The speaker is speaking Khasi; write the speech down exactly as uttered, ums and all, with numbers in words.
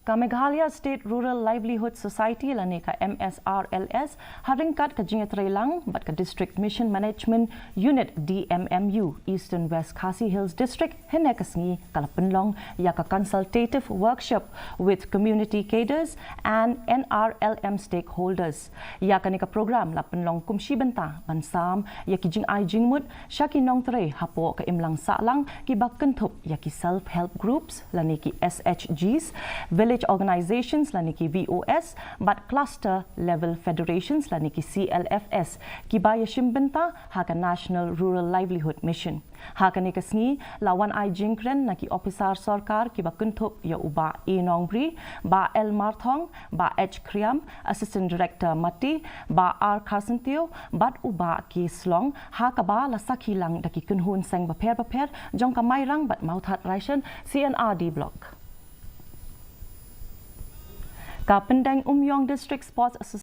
Ka Meghalaya State Rural Livelihood Society lane ka M S R L S ha ryngkat ka jingïatreilang bad ka District Mission Management Unit, D M M U, Eastern West Khasi Hills District, hynne ka sngi ka la pynlong ïa ka consultative workshop with community cadres and N R L M stakeholders. Ïa kane ka program la pynlong kum shi bynta ban sam ïa ki jingai jingmut sha ki nongtrei hapoh ka imlang sahlang kiba kynthup ïa ki self help groups lane ki S H Gs, village organizations lane ki V O S, bad cluster level federations lane ki C L F S, kiba ïashim bynta ha ka National Rural Livelihood Mission. Ha kane ka sngi la wan ai jingkren na ki ophisar sorkar kiba kynthup ïa u Bah A Nongbri, Bah L Marthong, Bah H Kriam, Assistant Director Mati, Bah R Kharsyntiew bad u Bah K Slong, ha kaba la sakhi lang da ki kynhun seng bapher bapher jong ka Mairang bad Mawthadraishan C N R D Block. Ka Pyndengumiong District Sports Association